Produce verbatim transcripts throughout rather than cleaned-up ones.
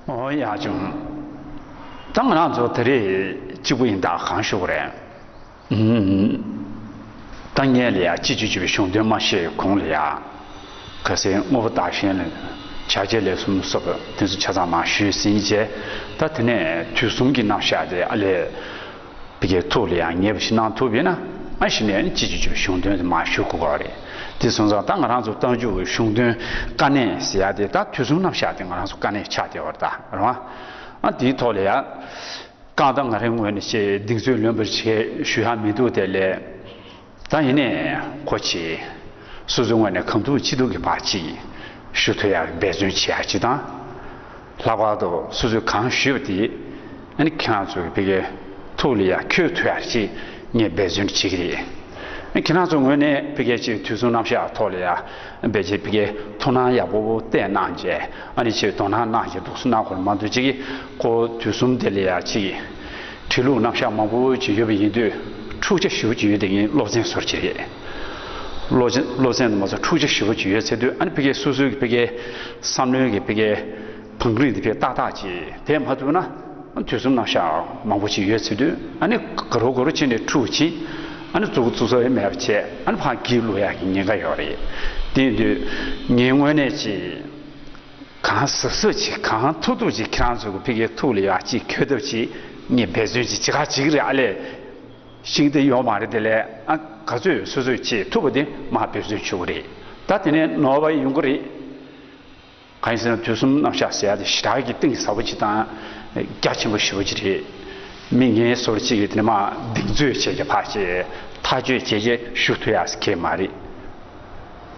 ཨོ་ཡ་ཅུང་། ད་ང་རང་ཚོ་དེ་རིང་གཅིག་པུ་ཡིན་ད་གང་ཞུ་གི་རེད། ཨུམ། ད་ངས་ལ་ཡ་སྤྱི་སྤྱོད་ཅིག་གཞུང་དོན་མ་ཤེས་གོང་ལ་ཡ། ཁ་སང་དངོས་པོ་བདག་གཞན་ལ་བྱ་བྱེད་ལས་གསུམ་སོགས་དེ་ཚོ་ཆ་ཚང་མ་ཞུས་ཟིན་རྗེས། ད་དེ་ནས་དུས་གསུམ་གྱི་རྣམ་གཞག་དེ་ཨ་ལས། ཕ་གིའི་ཐུགས་ལ་ཡང་ངེས་པ་ཞིག་གནང་ཐུབ་ཡོད་ན། ཨ་ཞིག་ནས་ཅི་ཅི་ཅི་གཞུང་དོན་དུ་མ་ཞུ་དགོས་པ་རེད། དེ་སོང་ཙང་ད་ང་རང་ཚོ་རྟགས་འཇུག་གཞུང་དོན་དཀའ་གནད་ཟེར་ཡ་དེ་ད་དུས་གསུམ་རྣམ་གཞག་དེ་ང་རང་ཚོ་དཀའ་གནད་ཆགས་བསྡད་པ་རེད་ད་རེད་བ། ཨ་དེའི་ཐོག་ལ་ཡ། གང་ལྟར་ང་རའི་ངོས་ནས་ཆེས་གདེང་ཚོད་ལོན་པར་བྱེད་ཞུ་ཡ་མི་འདུག་དེ་ལས། ད་ཡིན་ནའི་ཁོ་ཆེ། སོ་སོའི་ངོས་ནས་གང་ཐུབ་ཅི་ཐུབ་ཀྱི་བར་གྱིས་ཞུ་ཐུབ་ཡག་འབད་བརྩོན་བྱེད་ཡག་ཅིག་དང་། ལྷག་པར་དུ་སོ་སོས་གང་ཞུས་པ་དེ་ཨ་ནི་ཁྱེད་རང་ཚོའི་ཕ་གིའི་ཐུགས་ལ་ཡག་འཁྱོལ་ཐུབ་ཡག་ཅིག་ངས་འབད་བརྩོན་བྱེད་ཀྱི་རེད། ཁྱེད་རང་ཚོའི་ངོས་ནས་ཕ་གིའི་ཅིག་དུས་གསུམ་རྣམ་གཞག་ཐོག་ལ་ཡག་འབད་ཅིག་ཕ་གིའི་ཐུགས་སྣང་ཡག་པོ་བསྟན་གནང་རྗེས་ཨ་ནི་ཅིག་དོ་སྣང་གནང་རྗེས་འདུག་སེ་གནང་དགོས་མ་འདུག་ཅིག་གིས་ཁོ་དུས་གསུམ་དེ་ལ་ཡག་ཅིག་བྲིས་ལུགས་རྣམ་གཞག་མང་པོ་ཅིག་ཡོད་པ་ཡིན་དུས་འཁྲུག་ཆ་ཞེ་པོ་ཅིག་ཡོད་དེ་ངས་སློབ་ཚན་བཟོ་གི་རེད། སློབ་ཚན་སློབ་ཚན་དུ་མ་ཚོ་འཁྲུག་ཆ་ཞེ་པོ་ཅིག་ཡོད་ཚེ་དུས་ཨ་ནི་ཕ་གིའི་སོ་སོའི་ཕ་གིའི་བསམ་བློའི་གི་ཕ་གིའི་བང་རིམ་དེ་ཕ་གིའི་ཏག་ཏག་ཅིག་དེ་མ་ཐུབ་ན་དུས་གསུམ་རྣམ་གཞག་མང་པོ་ཅིག་ཡོད་ཚེ་དུས་ཨ་ནི་ག་རོ་ག་རོ་ཅིག་ནས་འཁྲུག་ཅིང་ཨ་ནི་ཙུག་ཙུག་ཚོ་ཡི་མེད་པ་བྱས་ཨ་ནི་ཕར་འགྱིག་བླུག་ཡག་གི་ཉེན་ཁ་ཡོད་རེད། དེ་ཡིན་དུས་ངའི་ངོས་ནས་ཅིག་གང་ཟབ་ཟབ་ཅིག་གང་ཐུབ་ཐུབ་ཅིག་ཁྱེད་རང་ཚོ་གི་ཕ་གིའི་ཐུགས་ལ་ཡག་ཅིག་འཁྱོལ་ཐབས་ཅིག་ངས་འབད་བརྩོན་ཅིག་བྱེད་ག་བྱེད་ཀྱི་རེད། ཨ་ལས་ཤིང་དེ་ཡོད་མ་རེད། དེ་ལས་ཨ་ག་ཚོད་སོ་སོས་བྱེད་ཐུབ་པ་དེ་མར་འབད་བརྩོན་བྱེད་དགོས་རེད། ད་དེ་ནས་ནོར་བ་ཡོང་གི་རེད། གང་ཡིན་ཟེར་ན་དུས་གསུམ་རྣམ་གཞག་ཟེར་ཡ་དེ་ཞེ་དྲག་གི་གཏིང་ཟབ་པོ་ཅིག་དང་རྒྱ་ཆེན་པོ་ཞེ་པོ་ཅིག་རེད། མི་ངན་སོར་གཅིག་གིས་དེ་ནས་མར་གདེང་ཚོད་བྱས་ཀྱི་ཕར་བྱས་ཐག་གཅོད་བྱས་རྗེས་ཞུ་ཐུབ་ཡག་ཟེར་མཁན་མ་རེད།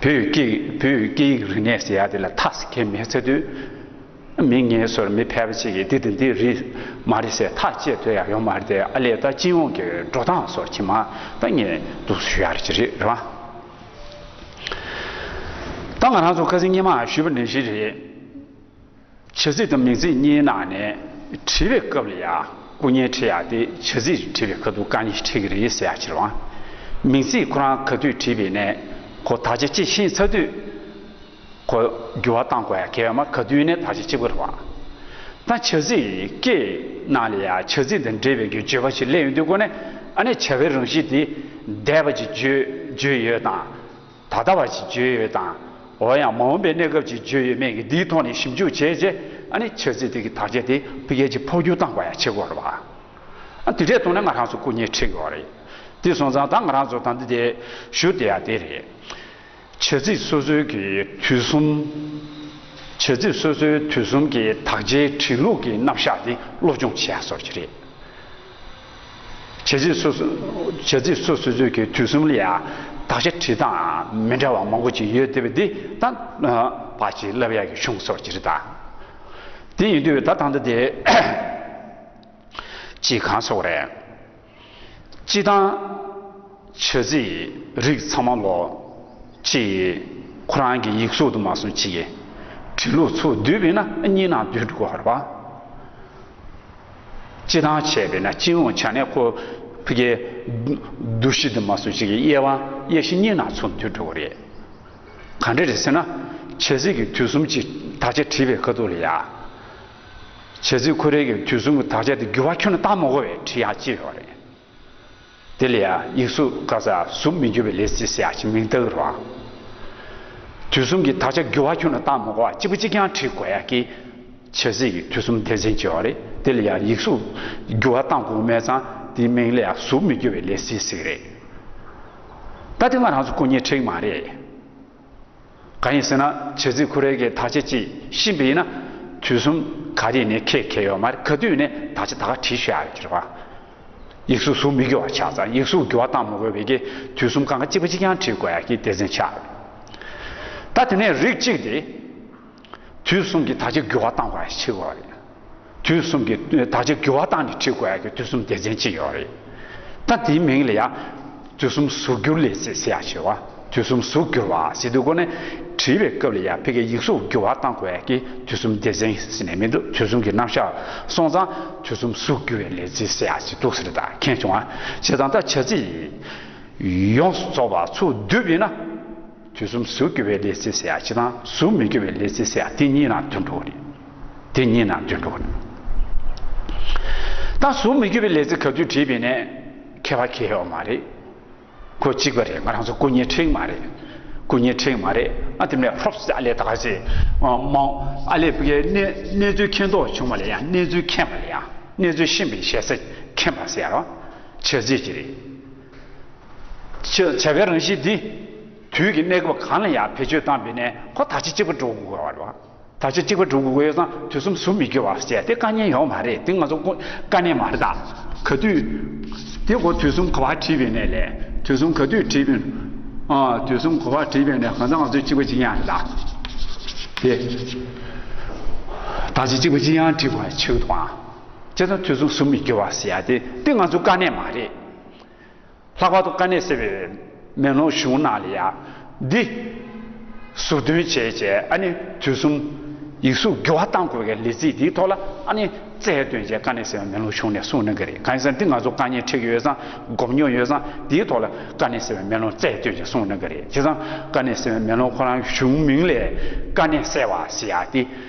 བོད་ཀྱི་བོད་སྐད་ཡིག་རིག་གནས་ཟེར་ཡ་དེ་ལ་ཐག་ཟེར་མཁན་མེད་ཚར་དུས། མི་ངན་སོར་མི་ཕལ་པ་ཅིག་གིས་འདི་དང་འདི་རེད་མ་རེད་ཟེར་ཐག་བཅད་ཐུབ་ཡག་ཡོད་མ་རེད་དེ་ཨ་ལས་ད་སྤྱི་ཡོངས་ཀྱི་འགྲོ་སྟངས་སོར་ཕྱིན་མ་ད་ངས་འདུག་ཞུ་ཡག་ཅིག་རེད་རེད་བ། ད་ང་རང་ཚོ་ཁ་སང་སྔོན་མ་ཞུས་པ་ནང་བཞིན་རེད། བྱ་ཚིག་དང་མིང་ཚིག་གཉིས་ནང་ནས་བྲིས་པའི་སྐབས་ལ་ཡང་སྐུ་བརྙན་བྲིས་ཡག་དེ་བྱ་ཚིག་བྲིས་པའི་ཁ་ཐུག་དཀའ་ངལ་འཕྲད་ཀྱི་རེད་ཟེར་ཡག་ཅིག་རེད་བ། མིང་ཚིག་ཁོ་རང་ག་དུས་བྲིས་པ་ཡིན་ནའི་ཁོ་དག་ཆ་གཅིག་ཤེས་ཚར་དུས་ཁོ་འགྱུར་བ་གཏང་དགོས་ཡག་གལ་ཡོད་མ་ག་དུས་ཡིན་ནའི་དག་ཆ་གཅིག་པ་རེད་བ། ད་བྱ་ཚིག་སྐད་ནང་ལ་ཡང་བྱ་ཚིག་དང་འབྲེལ་བའི་གི་བརྗོད་པ་ཞིག་སླེབས་ཡོང་དུས་ཁོ་ནས་ཨ་ནི་བྱ་བའི་རང་བཞིན་དེ་འདས་པ་ཅིག་བརྗོད་བརྗོད་ཡོད་དང་། ད་ལྟ་བ་ཅིག་བརྗོད་ཡོད་དང་། འོ་ཡང་མ་འོངས་པའི་གནས་སྐབས་ཅིག་བརྗོད་ཡོད་མེད་ཀྱི་འདིའི་ཐོག་ནས་ཞིབ་འཇུག་བྱས་རྗེས་ཨ་ནི་བྱ་ཚིག་དེ་གི་དག་ཆ་དེ་ཕ་གིར་ཅིག་འཕོ་འགྱུར་གཏང་དགོས་ཡག་བྱེད་དགོས་རེད་བ། ཨ་དེ་འདྲའི་ཐོག་ནས་ང་རང་ཚོ་སྐུ་བརྙན་འཁྲིད་དགོས་རེད། དེ་སོང་ཙང་ད་ང་རང་ཚོ་ད་འདི་དེ་ཞུ་བསྡད་ཡག་དེ་རེད། བྱ་ཚིག་སོ་སོའི་གི་དུས་གསུམ། བྱ་ཚིག་སོ་སོའི་དུས་གསུམ་གྱི་དག་ཆའི་འབྲི་ལུགས་ཀྱི་རྣམ་གཞག་དེ་སློབ་སྦྱོང་བྱེད་ཡག་སོར་གྱི་རེད། བྱ་ཚིག་སོ་སོ། བྱ་ཚིག་སོ་སོ་སོའི་གི་དུས་གསུམ་ལ་ཡང་དག་ཆ་འབྲི་སྟངས་མི་འདྲ་བ་མང་པོ་ཅིག་ཡོད་བསྡད་པ་འདི་ད་ཕར་ཅིག་ལབ་ཡག་གི་གཞུང་སོར་གྱི་རེད་ད། དེ་ཡིན་དུས་ད་ད་ལྟ་དེ་ཅིག་གང་སོགས་རེད། སྤྱིར་བཏང་། བྱ་ཚིག་རིགས་ཚང་མ་ལོ། གཅིག་ཁོ་རང་གི་ཡིག་གཟུགས་དུ་མ་སོང་གཅིག་གི་འབྲི་ལུགས་ཚུར་བསྡུས་པས་ན་གཉིས་ནང་འདུས་འགྲོ་གི་རེད་བ། སྤྱིར་བཏང་བྱས་པས་ན་སྤྱི་ཡོངས་ཆ་ནས་ཁོ་ཕ་གིའི་འདུ་ཤེས་དུ་མ་སོང་གཅིག་གི་དབྱེ་བ་དབྱེ་གཞི་གཉིས་ནང་ཚུར་འདུས་འགྲོ་གི་རེད། ག་འདྲ་རེད་ཟེར་ན། བྱ་ཚིག་གི་དུས་གསུམ་གྱི་དག་ཆ་བྲིས་པའི་ཁ་ཐུག་ལ་ཡ། བྱ་ཚིག་ཁོ་རའི་གི་དུས་གསུམ་གྱི་དག་ཆ་དེ་འགྱུར་བ་ཁྱོན་ནས་བཏང་མ་དགོས་པའི་བྲིས་ཡག་ཅིག་ཡོད་རེད། དེ་ལ་ཡང་ཡིག་གཟུགས་ག་ས་གཟུགས་མི་འགྱུར་བའི་ལས་ཚིག་ཟེར་ཡག་ཅིག་མིང་བཏགས་རོགས། དུས་གསུམ་གྱི་དག་ཆ་འགྱུར་བ་ཁྱོན་ནས་བཏང་མ་དགོས་པ་གཅིག་པ་གཅིག་རྐྱང་བྲིས་དགོས་ཡག་གི་བྱ་ཚིག་གི་དུས་གསུམ་སྡེ་ཚན་ཅིག་ཡོད་རེད། དེ་ལ་ཡང་ཡིག་གཟུགས་འགྱུར་བ་བཏང་དགོས་མེད་ཙང་དེའི་མིང་ལ་ཡང་གཟུགས་མི་འགྱུར་བའི་ལས་ཚིག་ཟེར་གི་རེད། ད་དེ་ང་རང་ཚོ་སྐུ་བརྙན་འཁྲིད་མ་རེད། གང་ཡིན་ཟེར་ན་བྱ་ཚིག་ཁོ་རའི་གི་དག་ཆ་གཅིག་ཤེས་པ་ཡིན་ན་དུས་གསུམ་ག་རེ་ནས་ཁྱད་ཁྱད་ཡོད་མ་རེད། ག་དུས་ནས་དག་ཆ་ད་ག་བྲིས་ཤོག་ཡག་གི་རེད་བ། ཡིག་གཟུགས་གཟུགས་མི་འགྱུར་བ་ཆགས་ཙང་ཡིག་གཟུགས་འགྱུར་བ་བཏང་མ་དགོས་པའི་གི་དུས་གསུམ་གང་ག་གཅིག་པ་གཅིག་རྐྱང་བྲིས་དགོས་ཡག་གི་སྡེ་ཚན་ཆགས་རེད། ད་དེ་ནས་རིགས་གཅིག་དེ། དུས་གསུམ་གྱི་དག་ཆ་འགྱུར་བ་བཏང་དགོས་ཡག་ཆེ་བ་རེད། དུས་གསུམ་གྱི་དག་ཆ་འགྱུར་བ་བཏང་ནས་བྲིས་དགོས་ཡག་གི་དུས་གསུམ་སྡེ་ཚན་གཅིག་ཡོད་རེད། ད་དེའི་མིང་ལ་ཡང་དུས་གསུམ་གཟུགས་འགྱུར་ལས་ཚིག་ཟེར་ཡག་ཆེ་བ། དུས་གསུམ་གཟུགས་འགྱུར་བ་ཟེར་དུས་ཁོ་ནས་བྲིས་པའི་སྐབས་ལ་ཡང་ཕ་གིའི་ཡིག་གཟུགས་འགྱུར་བ་བཏང་དགོས་ཡག་གི་དུས་གསུམ་སྡེ་ཚན་ཟེར་ནས་མི་འདུག་དུས་གསུམ་གྱི་རྣམ་གཞག་སོང་ཙང་དུས་གསུམ་གཟུགས་འགྱུར་བའི་ལས་ཚིག་ཟེར་ཡག་ཅིག་འདུག་ཟེར་ད་མཁྱེན་བྱུང་བ། བྱས་ཙང་ད་བྱ་ཚིག་ཡོངས་སུ་རྫོགས་པ་ཚུར་བསྡུས་པས་ན། དུས་གསུམ་གཟུགས་འགྱུར་བའི་ལས་ཚིག་ཟེར་ཡག་ཅིག་དང་གཟུགས་མི་འགྱུར་བའི་ལས་ཚིག་ཟེར་ཡག་དེ་གཉིས་ནང་འདུས་འགྲོ་གི་རེད། དེ་གཉིས་ནང་འདོན་འགྲོ་གི་རེད། ད་གཟུགས་མི་འགྱུར་བའི་ལས་ཚིག་ག་དུས་བྲིས་པ་ཡིན་ནའི་ཁྱད་པར་གང་ཡང་ཡོད་མ་རེད། ཁོ་གཅིག་པ་རེད། ང་རང་ཚོ་སྐུ་བརྙན་འཁྲིག་མ་རེད། སྐུ་བརྙན་འཁྲིག་མ་རེད། ཨ་དེ་ནས་ཧྲོབ་ཙེ་ཨ་ལས་ད་ག་ཟེ་མ་ཨ་ལས་བུ་གའི་གནས་གནས་ཚུལ་མཁྱེན་རྟོགས་བྱུང་བ་ལས་ཡང་གནས་ཚུལ་མཁྱེན་པ་ལས་ཡང་གནས་ཚུལ་ཤེས་པའི་ཞེ་ས་མཁྱེན་པ་ཟེར་རོ། བྱ་ཚིག་ཅིག་རེད། བྱ་བྱ་བའི་རང་བཞིན་འདི་དུས་ཀྱི་གནས་སྐབས་གང་ལ་ཡང་བེད་སྤྱོད་བཏང་བས་ནས་ཁོ་ད་ཆ་གཅིག་པ་འགྲོ་དགོས་པ་རེད་བ། ད་ཆ་གཅིག་པ་འགྲོ་དགོས་ཡོད་ཙང་དུས་གསུམ་གཟུགས་མི་འགྱུར་བ་ཟེར་དེ་དཀའ་ངལ་ཡོད་མ་རེད། དེ་ང་ཚོ་དཀའ་གནད་མ་རེད་ད། ག་དུས་དེ་གོ་དུས་གསུམ་ག་པར་བྲིས་པའི་ནས་ལས་དུས་གསུམ་ག་དུས་བྲིས་པའི་ཨ་དུས་གསུམ་ག་པར་བྲིས་པའི་ནས་གང་ལྟར་ང་ཚོས་གཅིག་པ་གཅིག་རྐྱང་རེད་ད། དེ་ད་ཆ་གཅིག་པ་གཅིག་རྐྱང་བྲིས་དགོས་ཆེ་གི་འདུག་ཨ། བྱས་ཙང་དུས་གསུམ་གཟུགས་མི་འགྱུར་བ་ཟེར་ཡ་དེ་དེ་ང་ཚོ་དཀའ་གནད་མ་རེད། ལྷག་པར་དུ་དཀའ་གནད་གསལ་བའི་མེ་ལོང་གཞུང་ནང་ལ་ཡང་འདི་ཟུར་འདོན་བྱས་བྱས་ཨ་ནི་དུས་གསུམ་ཡིག་གཟུགས་འགྱུར་བ་གཏང་དགོས་པའི་ལས་ཚིག་འདིའི་ཐོག་ལ་ཨ་ནི་རྩལ་བཏོན་བྱས་དཀའ་གནད་གསལ་བའི་མེ་ལོང་གཞུང་ནས་གསུངས་གནང་གི་རེད། གང་ཡིན་ཟེར་ན་འདི་ང་ཚོ་དཀའ་ངལ་འཕྲད་ཀྱི་ཡོད་ཙང་སྒོམ་མྱོང་ཡོད་ཙང་འདིའི་ཐོག་ལ་དཀའ་གནད་གསལ་བའི་མེ་ལོང་རྩལ་བཏོན་བྱས་གསུངས་གནང་གི་རེད། བྱས་ཙང་དཀའ་གནད་གསལ་བའི་མེ་ལོང་ཁོ་རང་གཞུང་མིང་ལས་དཀའ་གནད་གསལ་བ་ཟེར་ཡ་དེ།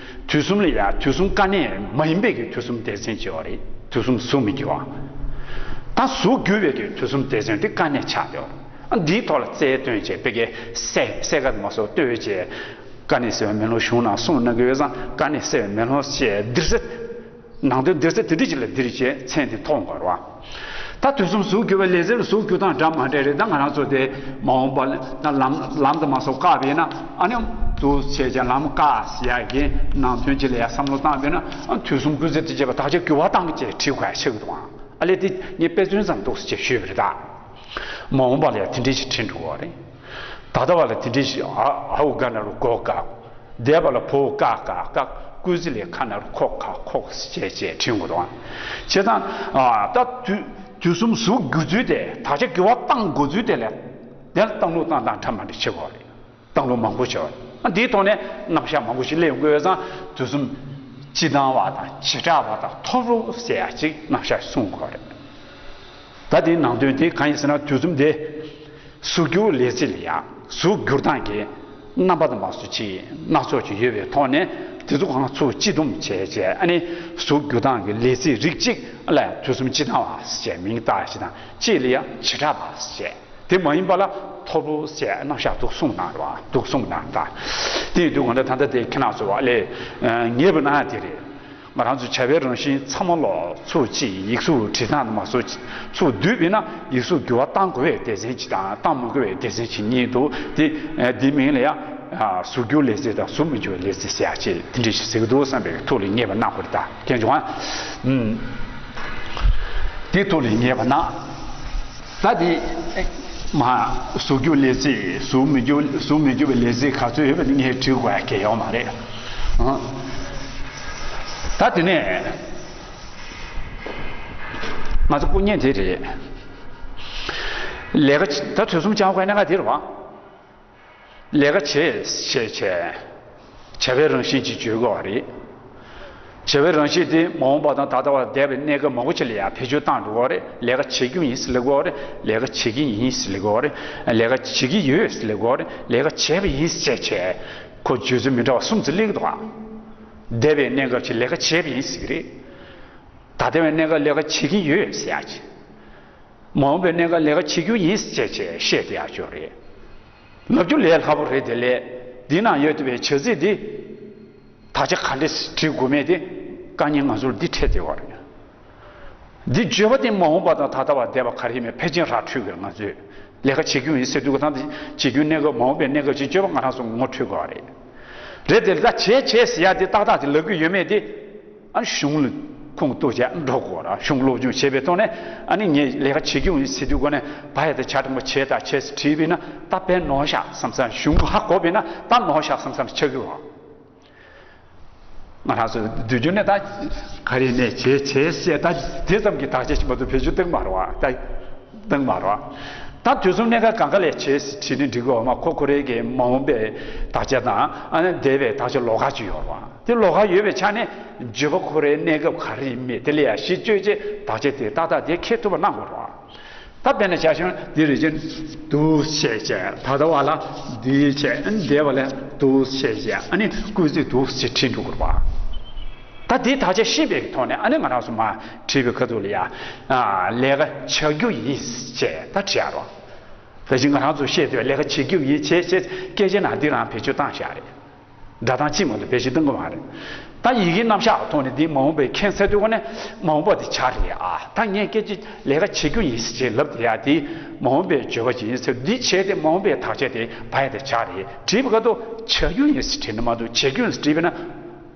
དུས་གསུམ་ལ་ཡང་དུས་གསུམ་དཀའ་གནད་མ་ཡིན་པའི་གི་དུས་གསུམ་སྡེ་ཚན་བྱེད་པ་རེད། དུས་གསུམ་གཟུགས་མི་འགྱུར་བ། ད་གཟུགས་འགྱུར་བའི་གི་དུས་གསུམ་སྡེ་ཚན་དེ་དཀའ་གནད་ཆགས་བསྡད་པ་རེད། འདིའི་ཐོག་ལ་རྩལ་བཏོན་བྱས་བོད་སྐད་གསལ་གསལ་ཁ་དུ་མ་སོགས་ལྟོས་བྱས། དཀའ་གནད་གསལ་བའི་མེ་ལོང་གཞུང་ནང་གསུངས་གནང་གི་ཡོད་ཙང་དཀའ་གནད་གསལ་བའི་མེ་ལོང་ཞེས་འདིར་ཚེ། ནང་དོན་འདིར་ཚེ་དེ་འདྲ་ཅིག་ལ་འདིར་བྱས་མཚན་དེ་ཐོགས་དགོས་རེད་བ། ད་དུས་གསུམ་གཟུགས་འགྱུར་བའི་ལས་ཚིག་ལ་གཟུགས་འགྱུར་སྟངས་འདྲ་མ་འདྲ་རེད། ད་ང་རང་ཚོ་དེ་མ་འོངས་པ་ལ་ད་ལམ་ལམ་དུ་མ་སོགས་བཀག་པས་ན་ཨ་ནི་འདུག་བྱས་ཀྱང་ལམ་བཀག་ཟེར་ཡག་གི་ནང་དོན་ཅིག་ལ་ཡང་བསམ་བློ་བཏང་བས་ན་ཨ་དུས་གསུམ་ཀུན་གསལ་དུ་བྱས་པ་དག་ཆ་འགྱུར་བ་བཏང་གི་བྱས་བྲིས་དགོས་ཡ་ཆགས་ཀྱི་འདུག་ཨ་ལས་དེ་ངས་དཔེ་མཚོན་ཙམ་འདུག་ཟེར་བྱས་ཞུས་པ་རེད་ད། མ་འོངས་པ་ལ་ཡང་དེ་འདྲ་ཞིག་བྲིས་འགྲོ་བ་རེད། ད་ལྟ་བ་ལ་དེ་འདྲ་ཞིག་ཨ་ཨའུ་དགའ་ན་རུ་གོ་དགའ། འདས་པ་ལ་བོའུ་ཀ་ཀ་ཀ། སྐུལ་ཚིག་ལས་ཁ་ན་རུ་ཁོ་ཁ་ཁོག་ཅེས་བྱས་བྲིས་འགོ་དང་། བྱས་ཙང་ཨ་ད་དུས་དུས་གསུམ་གཟུགས་འགྱུར་ཚུལ་དེ་དག་ཆ་འགྱུར་བ་བཏང་དགོས་ཚུལ་དེ་ལས་དེ་ལ་བཏང་ལུགས་བཏང་སྟངས་འདྲ་མ་འདྲ་བྱེད་དགོས་རེད། བཏང་ལུགས་མང་པོ་བྱེད་པ་རེད། ཨ་འདིའི་ཐོག་ནས་རྣམ་གཞག་མང་པོ་ཞིག་སླེབས་དགོས་ཙང་དུས་གསུམ་སྤྱི་དང་བ་དང་བྱེ་བྲག་པ་དང་ཐོབ་རོགས་ཟེར་ཡ་ཅིག་རྣམ་གཞག་གསུང་དགོས་རེད། ད་དེའི་ནང་དོན་དེ་གང་ཡིན་ཟེར་ན་དུས་གསུམ་དེ། གཟུགས་འགྱུར་ལས་ཚིག་ལ་ཡང་གཟུགས་འགྱུར་སྟངས་ཀྱི་རྣམ་པ་དང་མ་སོགས་ཅིག་སྣ་ཚོགས་ཅིག་ཡོད་པའི་ཐོག་ནས་དེ་ཚོ་གང་ཚུར་སྤྱི་བསྡོམས་བྱས་བྱས་ཨ་ནི་གཟུགས་འགྱུར་སྟངས་ཀྱི་ལས་ཚིག་རིགས་གཅིག་ལ་དུས་གསུམ་སྤྱི་དང་བ་ཞེས་མིང་བཏགས་ཞེས་དང་གཅིག་ལ་ཡང་བྱེ་བྲག་པ་ཞེས་དེ་མ་ཡིན་པ་ལ་ཐོབ་རོགས་ཞེས་རྣམ་གཞག་འདུག་གསུངས་གནང་རེད་བ། འདུག་གསུངས་གནང་ད། དེ་ཡིན་དུས་གང་ལྟར་ད་ལྟ་དེ་ཁྱེད་རང་ཚོ་བ་ལས་ངེས་པ་ན་དེ་རེད། ང་རང་ཚོ་བྱ་བའི་རང་བཞིན་ཚང་མ་ལོག་ཚུར་ཅིག་ཡིག་གཟུགས་བྲིས་སྟངས་དུ་མ་སོགས་ཚུར་བསྡུས་པས་ན་ཡིག་གཟུགས་འགྱུར་བ་གཏང་དགོས་པའི་སྡེ་ཚན་གཅིག་དང་གཏང་མི་དགོས་པའི་སྡེ་ཚན་གཅིག་གཉིས་འདུག་དེ་འདིའི་མིང་ལ་ཡང་གཟུགས་འགྱུར་ལས་ཚིག་དང་གཟུགས་མི་འགྱུར་བའི་ལས་ཚིག་ཟེར་ཡག་ཅིག་དེ་འདྲ་ཞིག་ཟེར་གི་འདུག་བསམ་པའི་ཐུགས་ལ་ངེས་པ་གནང་དགོས་རེད་ད། མཁྱེན་བྱུང་ཨ། དེ་ཐུགས་ལ་ངེས་པ་གནང་། ད་དེ་མ་གཟུགས་འགྱུར་ལས་ཚིག་གཟུགས་མི་འགྱུར་གཟུགས་མི་འགྱུར་བའི་ལས་ཚིག་ག་ཚོད་ཡོད་པ་དེ་ངས་བྲིས་དགོས་ཡ་གལ་ཡོད་མ་རེད། ད་དེ་ནས་ང་ཚོ་སྐུ་བརྙན་དེ་རེད། ལས་ཀ་ད་དུས་གསུམ་སྦྱང་དགོས་གནད་འགག་དེ་རེད་བ། ལས་ཀ་བྱེད་ཞེས་བྱས། བྱ་བའི་རང་བཞིན་གྱིས་བརྗོད་དགོས་པ་རེད། བྱ་བའི་རང་བཞིན་དེ་མ་འོངས་པ་དང་ད་ལྟ་བར་འདས་པའི་གནས་སྐབས་མང་པོ་ཅིག་ལ་ཡང་བེད་སྤྱོད་བཏང་འགྲོ་གི་རེད། ལས་ཀ་བྱེད་རྒྱུ་ཡིན་ཟེར་ལབ་དགོས་རེད། ལས་ཀ་བྱེད་ཀྱི་ཡིན་ཟེར་ལབ་དགོས་རེད། ལས་ཀ་བྱེད་ཀྱི་ཡོད་ཟེར་ལབ་དགོས་རེད། ལས་ཀ་བྱས་པ་ཡིན་ཟེར་བྱས་ཁོ་བརྗོད་ཚུལ་མི་འདྲ་བ་གསུམ་ཙམ་སླེབས་ཀྱི་འདུག་ག་འདས་པའི་གནས་སྐབས་ཀྱི་ལས་ཀ་བྱས་པ་ཡིན་ཟེར་གྱི་རེད། ད་ལྟ་བའི་གནས་སྐབས་ལས་ཀ་བྱེད་ཀྱི་ཡོད་ཟེར་ཡག་ཅིག་མ་འོངས་པའི་གནས་སྐབས་ལས་ཀ་བྱེད་རྒྱུ་ཡིན་ཟེར་བྱས་བཤད་བསྡད་ཡག་ཅིག་རེད། ལབ་རྒྱུ་ལས་སླ་པོ་རེད་དེ་ལས། འདི་ན་ཡོད་བསྡད་པའི་བྱ་ཚིག་འདི། དག་ཆ་ག་འདྲས་བྲིས་དགོས་མེད་དེ། དཀའ་ངལ་ང་ཚོར་འདི་འཕྲད་བསྡད་པ་རེད། འདི་བརྗོད་པ་དེ་མ་འོངས་པ་དང་ད་ལྟ་བ་འདས་པ་ག་རེ་ཡིན་མིན་ཕལ་ཆེར་ར་འཕྲོད་ཀྱི་རེད། ང་ཚོས་ལས་ཀ་བྱེད་རྒྱུ་ཡིན་ཟེར་དུས་ག་ད་བྱེད་རྒྱུའི་གནས་སྐབས་མ་འོངས་པའི་གནས་སྐབས་ཅིག་བརྗོད་པ་ང་རང་ཚོ་ངོ་འཕྲོད་དགོས་པ་རེད། རེད་དེ་ད་བྱས་བྱས་ཟེར་ཡ་དེ་ཏག་ཏག་དེ་ལབ་ཀྱི་ཡོད་མེད་དེ། ཨ་ནི་གཞུང་ལ་ཁུངས་གཏུགས་བྱས་འགྲོ་དགོས་ར། གཞུང་སློབ་སྦྱོང་བྱས་པའི་ཐོག་ནས་ཨ་ནི་ངས་ལས་ཀ་བྱེད་རྒྱུ་ཡིན་ཟེར་དུས་ག་ནས་བ་ཡ་དེ་བྱ་གྲངས་པ་བྱས་དང་བྱས་ཟེར་བྲིས་པས་ན་ད་དཔེ་ནོར་ཤག་བསམ་བསམ། གཞུང་ཧ་གོ་བས་ན་ད་ནོར་ཤག་བསམ་བསམ་ཆགས་ཀྱི་རེད། ང་རང་ཚོ་དུས་རྒྱུན་ནས་ད་ག་རེ་ནས་བྱས་བྱས་ཟེར་ད་དེ་ཙམ་གྱི་དག་ཆ་ཞིག་མ་གཏོགས་བེད་སྤྱོད་བཏང་མ་རེད་བ། ད་བཏང་མ་རེད་བ། ད་དུས་གསུམ་གནས་སྐབས་གང་ག་ལས་བྱས་བྲིས་ནས་འགྲིག་གི་འོ་མ། ཁོ་ཁོ་རའི་གི་མ་འོངས་པའི་དག་ཆ་དང་ཨ་ནི་འདས་པའི་དག་ཆ་ལོགས་ཀ་ཅིག་ཡོད་རེད་བ། དེ་ལོགས་ཀ་ཡོད་པའི་ཆ་ནས་བརྗོད་པ་ཁོ་རའི་གནས་སྐབས་ག་རེ་ཡིན་མིན་དེ་ལ་ཡང་གཞི་བཅོལ་བྱས་དག་ཆ་དེ་ཏག་ཏག་དེ་འཁྱེར་ཐུབ་པ་གནང་དགོས་རེད་བ། ད་དཔེར་ན་ཆ་བཞག་ན་འདི་རེ་ཅན་འདུག་བྱས་བྱས། ད་ལྟ་བ་ལ་འདི་བྱས། འདས་པ་ལ་འདུག་བྱས་བྱས། ཨ་ནི་སྐུལ་ཚིག་འདུག་ཅེས་བྲིས་འགྲོ་དགོས་པ། ད་དེའི་དག་ཆ་ཤེས་པའི་ཐོག་ནས་ཨ་ནི་ང་རང་ཚོ་མར་བྲིས་པའི་ཁ་ཐུག་ལ་ཡ། ལས་ཀ་བྱ་རྒྱུ་ཡིན་ཅེས་ད་བྲིས་ཡ་རོགས། ད་ཅི་ང་རང་ཚོ་བཤད་དུས་ལས་ཀ་བྱེད་རྒྱུ་ཡིན་བྱས་བྱས་སྐད་ཆའི་ནང་འདི་རང་བེད་སྤྱོད་བཏང་བཞག་རེད། སྒྲ་གདངས་གཅིག་མ་གཏོགས་བེད་སྤྱོད་གཏོང་གི་མ་རེད། ད་ཡི་གེའི་རྣམ་གཞག་ཐོག་ནས་འདི་མ་འོངས་པའི་མཁན་ཟེར་དུས་ཀ་ནས་མ་འོངས་པ་དེ་བྱ་རེད་ཨ། ད་ངས་སྐད་ཆ་ལས་ཀ་བྱེད་རྒྱུ་ཡིན་ཟེར་ལབ་དེ་ཡ་དེ་མ་འོངས་པའི་བརྗོད་པ་ཅིག་ཡིན་ཟེར། འདི་བྱས་ཏེ་མ་འོངས་པའི་དག་ཆ་དེ་བ་ཡ་དེ་བྱ་རེད། བྲིས་པའི་སྐབས་དུ་བྱ་རྒྱུ་ཡིན་ཟེར་བྲིས་ན་མ་གཏོགས་བྱེད་རྒྱུ་ཡིན་ཟེར་བྲིས་པས་ན།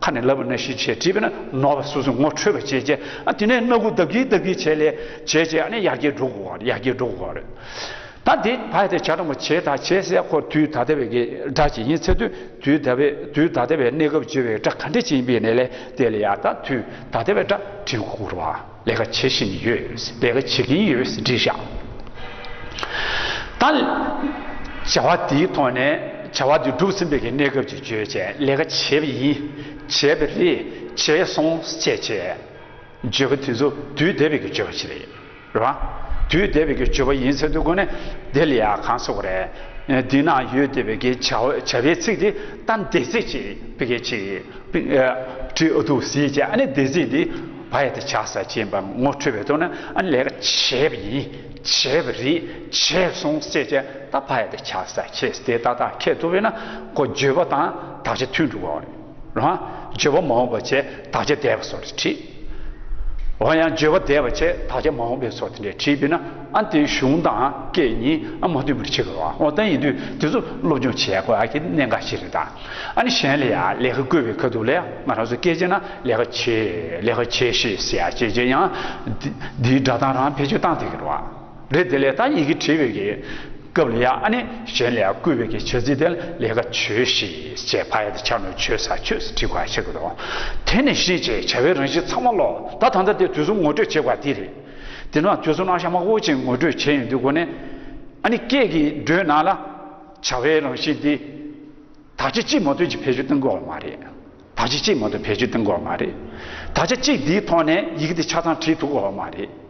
ཁ་ནས་ལབ་པ་ནང་བཞིན་བྱས་བྲིས་པས་ན་ནོར་བ་སོ་སོས་ངོ་འཕྲོད་པ་བྱས་བྱས། ཨ་དེ་ནས་སྣ་ཁུག་ལྡབ་ཀྱིས་ལྡབ་ཀྱིས་བྱས་ལས་བྱས་བྱས། ཨ་ནི་ཡར་རྒྱས་འགྲོ་དགོས་པ་རེད། ཡར་རྒྱས་འགྲོ་དགོས་པ་རེད། ད་དེ་བ་ཡ་དེ་བྱ་དང་པོ་བྱས་དང་བྱས་ཟེར་ཁོ་དུས་ད་ལྟ་བའི་གི་སྒྲ་ཅིག་ཡིན་ཚེ་དུས་དུས་ད་བའི་དུས་ད་ལྟ་བའི་གནས་སྐབས་བརྗོད་པའི་སྒྲ་ག་འདྲ་ཅིག་ཡིན་པའི་ནས་ལས་དེ་ལ་ཡ་ད་དུས་ད་ལྟ་བའི་སྒྲ་བྲིས་དགོས་རེད་བ། ལས་ཀ་བྱེད་བཞིན་ཡོད། ལས་ཀ་བྱེད་ཀྱིན་ཡོད་བྲིས་བཞག་ད་བྱ་བ་དེའི་ཐོག་ནས་བྱ་བ་དེ་གྲུབ་ཟིན་པའི་གི་གནས་སྐབས་ཀྱི་བརྗོད་བྱས། ལས་ཀ་བྱས་པ་ཡིན། བྱས་པ་རེད། བྱས་སོང་ཅེས་བྱས། བརྗོད་པ་དེ་ཚོ་དུས་འདས་པའི་གི་བརྗོད་པ་ཞིག་རེད། རེད་བ། དུས་འདས་པའི་གི་བརྗོད་པ་ཡིན་ཟེར་དུས་སྒོ་ནས་དེ་ལ་ཡ་གང་ཟེར་དགོས་རེད། འདི་ན་ཡོད་བསྡད་པའི་གི་བྱ་བ་བྱ་བའི་ཚིག་དེ་ད་འདས་ཚིག་ཅིག་བི་གེ་ཅིག་བྲིས་ཨ་འདུག་ཟེར་བྱས། ཨ་ནི་འདས་ཚིག་འདི་བ་ཡ་དེ་བྱ་ས་ཅན་པ་ངོ་འཕྲོད་པའི་ཐོག་ནས་ཨ་ནི་ལས་ཀ་བྱས་པ་ཡིན། བྱས་པ་རེད། བྱས་སོང་ཟེར་བྱས། ད་བ་ཡ་དེ་བྱ་ས་ཅན་དེ་ཏག་ཏག་ཁེལ་ཐུབ་པས་ན་ཁོ་བརྗོད་པ་དང་དག་ཆ་མཐུན་འགྲོ་གི་རེད། རང་བརྗོད་པ་མ་འོངས་པ་བྱས་དག་ཆ་འདས་པ་སོགས་རེ་བྲིས། འོ་ཡང་བརྗོད་པ་འདས་པ་བྱས་དག་ཆ་མ་འོངས་པའི་སོགས་དེ་འདྲས་བྲིས་པས་ན་ཨ་དེའི་གཞུང་དང་སྐད་གཉིས་ཨ་མ་མཐུན་པར་བྱེད་དགོས་པ། འོ་ད་ཡིན་དུས་དེ་ཚོ་སློབ་སྦྱོང་བྱེད་དགོས་ཨ་གི་གནད་འགག་ཞིག་རེད་ད། ཨ་ནི་གཞན་ལ་ཡང་ལས་ཀ་བསྐུལ་བའི་ཁ་ཐུག་ལ་ཡང་ང་རང་ཚོ་སྐད་ཆ་ན་ལས་ཀ་བྱེད་ལས་ཀ་བྱེད་ཤེས་ཟེར་ཡ་བྱེད་བྱེད་ཡང་འདིའི་སྒྲ་གདངས་རང་བེད་སྤྱོད་བཏང་བསྡད་ཀྱི་རེད་བ། རེད། དེ་ལས་ད་ཡི་གེ་བྲིས་པའི་གི་སྐབས་ལ་ཡང་ཨ་ནི་གཞན་ལ་ཡང་བསྐུལ་བའི་གི་བྱ་ཚིག་དེ་ལ་ལས་ཀ་བྱོས་ཤིག་ཅེས་བ་ཡ་དེ་ཆགས་ནས་བྱོས་ས་བྱོས་ཟེར་བྲིས་དགོས་ཤེས་ཀྱི་འདུག་དེ་ནས་གཞི་བྱས་བྱ་བའི་རང་བཞིན་ཚང་མ་ལོག་ད་ད་ལྟ་དེ་དུས་གསུམ་ངོ་སྤྲོད་བྱེད་དགོས་དེ་རེད། དེ་ནང་དུས་གསུམ་རྣམ་གཞག་མང་པོ་ཅིག་ངོ་སྤྲོད་བྱས་ཡོང་དུས་སྒོ་ནས་ཨ་ནི་སྐད་ཀྱི་འགྲོས་ནང་ལ་བྱ་བའི་རང་བཞིན་དེ། དག་ཆ་གཅིག་མ་གཏོགས་ཅིག་བེད་སྤྱོད་གཏོང་དགོས་པ་མ་རེད། དག་ཆ་གཅིག་མ་གཏོགས་བེད་སྤྱོད་གཏོང་དགོས་པ་མ་རེད། དག་ཆ་གཅིག་འདིའི་ཐོག་ནས་ཡི་གེ་འདི་ཆ་ཚང་བྲིས་ཐུབ་དགོས་པ་མ་རེད།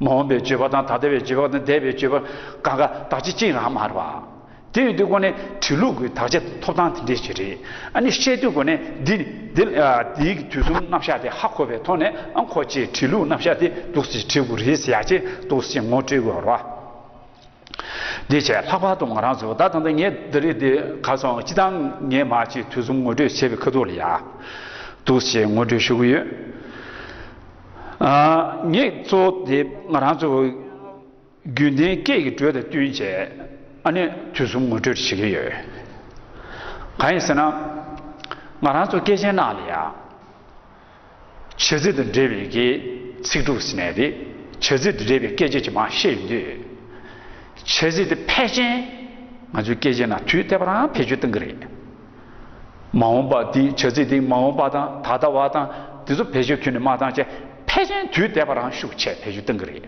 མ་འོངས་པའི་བརྗོད་པ་དང་ད་ལྟ་བའི་བརྗོད་པ་དང་འདས་པའི་བརྗོད་པ་གང་ག་དག་ཆ་གཅིག་རང་མ་རེད་པ། དེ་ཡིན་དུས་སྒོ་ནས་བྲིས་ལུགས་ཀྱི་དག་ཆ་ཐོབ་ཐང་དེ་འདྲས་ཅིག་རེད། ཨ་ནི་བཤད་དུས་སྒོ་ནས་འདི་འདི་འདིའི་དུས་གསུམ་རྣམ་གཞག་དེ་ཧ་གོ་བའི་ཐོག་ནས་ཨ་ཁོ་ཅིག་བྲིས་ལུགས་རྣམ་གཞག་དེ་འདུག་སེ་བྲིས་དགོས་རེད་ཟེར་ཡ་ཅིག་འདུག་སེ་ངོ་སྤྲོད་དགོས་རེད་པ། འདི་བྱས་ལྷག་པར་དུ་ང་རང་ཚོ་ད་ད་ལྟ་ངས་འདི་རིགས་འདི་ག་སོང་སྤྱི་བཏང་ངས་མ་ཅིག་དུས་གསུམ་ངོ་སྤྲོད་བྱས་པའི་ཁ་ཐུག་ལ་ཡ་འདུག་ཅེས་ངོ་སྤྲོད་ཞུ་གི་ཡོད། ཨ་ངས་གཙོ་བོ་དེ་ང་རང་ཚོ་རྒྱུན་ལྡན་སྐད་ཀྱི་འགྲོས་དང་བསྟུན་བྱས་ཨ་ནི་དུས་གསུམ་ངོ་སྤྲོད་བྱེད་ཀྱི་ཡོད། གང་ཡིན་ཟེར་ན་ང་རང་ཚོ་སྐད་ཆའི་ནང་ལ་ཡ། བྱ་ཚིག་དང་འབྲེལ་བའི་གི་ཚིག་གྲུབ་ཟེར་ནས་དེ་བྱ་ཚིག་དང་འབྲེལ་བའི་སྐད་ཆ་ཅིག་མར་བཤད་ཡོང་དུས། བྱ་ཚིག་དེ་ཕལ་ཆེར་ང་ཚོའི་སྐད་ཆའི་ནང་དུས་དེ་བ་རང་བེད་སྤྱོད་གཏོང་གི་རེད། མ་འོངས་པ་དེ་བྱ་ཚིག་དེ་མ་འོངས་པ་དང་ད་ལྟ་བ་དང་དེ་ཚོ་བེད་སྤྱོད་ཁྱོན་ནས་མ་བཏང་བྱས་ཕལ་ཆེར་དུས་དེ་བ་རང་ཤུགས་ཆེ་བེད་སྤྱོད་གཏོང་གི་རེད།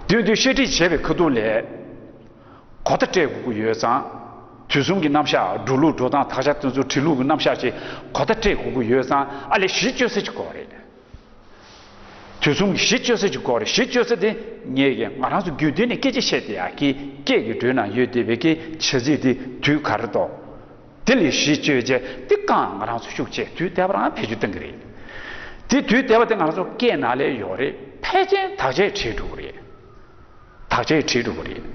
དུས་དུས་བཤད་ཁྲིད་བྱས་པའི་ཁ་ཐུག་ལས། གོ་བརྡ་སྤྲད་དགོས་ཀྱི་ཡོད་ཙང་། དུས་གསུམ་གྱི་རྣམ་གཞག་འགྲོ་ལུགས་འགྲོ་སྟངས་དག་ཆ་དེ་ཚོ་བྲིས་ལུགས་ཀྱི་རྣམ་གཞག་ཅིག་གོ་བརྡ་སྤྲད་དགོས་ཀྱི་ཡོད་ཙང་ཨ་ལས་གཞི་བཅོལ་ས་ཅིག་དགོས་རེད། དུས་གསུམ་གྱི་གཞི་བཅོལ་ས་ཅིག་དགོས་རེད། གཞི་བཅོལ་ས་དེ་ངས་ཀྱི་ང་རང་ཚོ་རྒྱུན་ལྡན་ནས་སྐད་ཆ་བཤད་བསྡད་ཡག་གི་སྐད་ཀྱི་འགྲོས་ནང་ཡོད་བསྡད་པའི་གི་བྱ་ཚིག་དེ་དུས་ག་རེ་འདུག་དེ་ལས་གཞི་བཅོལ་བྱས་དེ་གང་ང་རང་ཚོ་ཤུགས་ཆེ་དུས་དེ་བ་རང་བེད་སྤྱོད་གཏོང་གི་རེད། དེ་དུས་དེ་བ་དེ་ང་རང་ཚོ་སྐད་ནང་ལས་ཡོད་རེད། ཕལ་ཆེར་དག་ཆས་བྲིས་འགྲོ་གི་རེད། དག་ཆ་ཡི་བྲིས་འགྲོ་གི་རེད།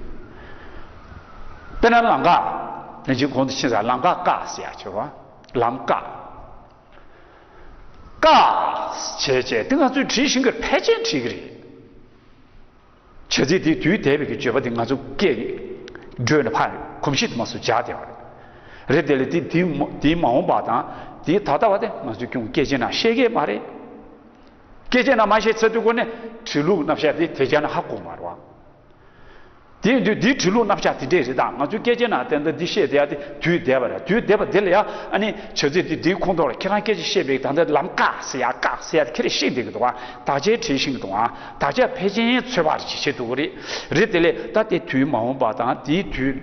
དཔེར་ན་ལམ་ཀ། ད་ཅི་གོང་དུ་ཕྱིན་ས་ལམ་ཀ་བཀག་ཟེར་ཡ་ཆེ་བ། ལམ་བཀག་བཀག་བྱས་བྱས་དེ་ང་ཚོས་བྲིས་ཤིང་གི་ཕལ་ཆེར་བྲིས་གི་རེད། བྱ་ཚིག་དེ་དུས་འདས་པའི་གི་བརྗོད་པ་དེ་ང་ཚོ་སྐད་འགྲོས་ནས་ཕར་གོམས་གཤིས་དུ་མ་སུ་འཇགས་བསྡད་པ་རེད། རེད་དེ་ལས་དེ་དེའི་མ་འོངས་པ་དང་དེའི་ད་ལྟ་བ་དེ་ང་ཚོས་ཀྱང་སྐད་ཆའི་ནང་བཤད་ཀྱི་མ་རེད། སྐད་ཆའི་ནང་མ་བཤད་ཚར་དུས་སྒོ་ནས་བྲིས་ལུགས་རྣམ་གཞག་དེ་དེ་རྒྱ་ནས་ཧ་གོ་མ་རེད་བ། དེ་ཡིན་དུས་འདིའི་བྲིས་ལུགས་རྣམ་གཞག་དེ་འདྲས་རེད་ད། ང་ཚོའི་སྐད་ཆའི་ནང་དེ་འདྲ་འདི་བཤད་བསྡད་ཡ་དེ་དུས་འདས་པ་རེད། དུས་འདས་པ་དེ་ལ་ཡ་ཨ་ནི་བྱ་ཚིག་དེ་འདིའི་ཁོངས་གཏོགས་ལ་ཁྱེད་རང་སྐད་ཆ་བཤད་པའི་ད་ལྟ་ལམ་བཀག་ཟེར་ཡ་བཀག་ཟེར་ཡ་དེ་ཁྱེད་རང་ཤེས་བསྡད་ཀྱི་འདུག་བ། དག་ཆ་བྲིས་ཤིང་འདུག་ཨ། དག་ཆ་ཕལ་ཆེར་ཚོད་དཔག་ཅིག་བྱེད་ཐུབ་ཀྱི་རེད། རེད་དེ་ལས་ད་དེ་དུས་མ་འོངས་པ་དང་དེའི་དུས་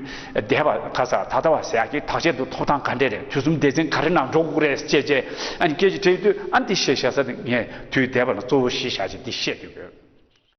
འདས་པ་ག་ས་ད་ལྟ་བ་ཟེར་ཡ་གི་དག་ཆ་དེ་ཐོབ་ཐང་ག་འདྲས་རེད། དུས་གསུམ་སྡེ་ཚན་ག་རེ་ནང་འགྲོ་དགོས་རེད་ཅེས་བྱས་ཨ་ནི་སྐད་ཆ་དྲིས་དུས་ཨ་ནི་དེ་བཤད་བཞག་ས་དེ་ངས་དུས་འདས་པ་ལ་གཙོ་བོ་གཞི་བཞག་ཅིག་འདི་བཤད་འདོད་ཡོད།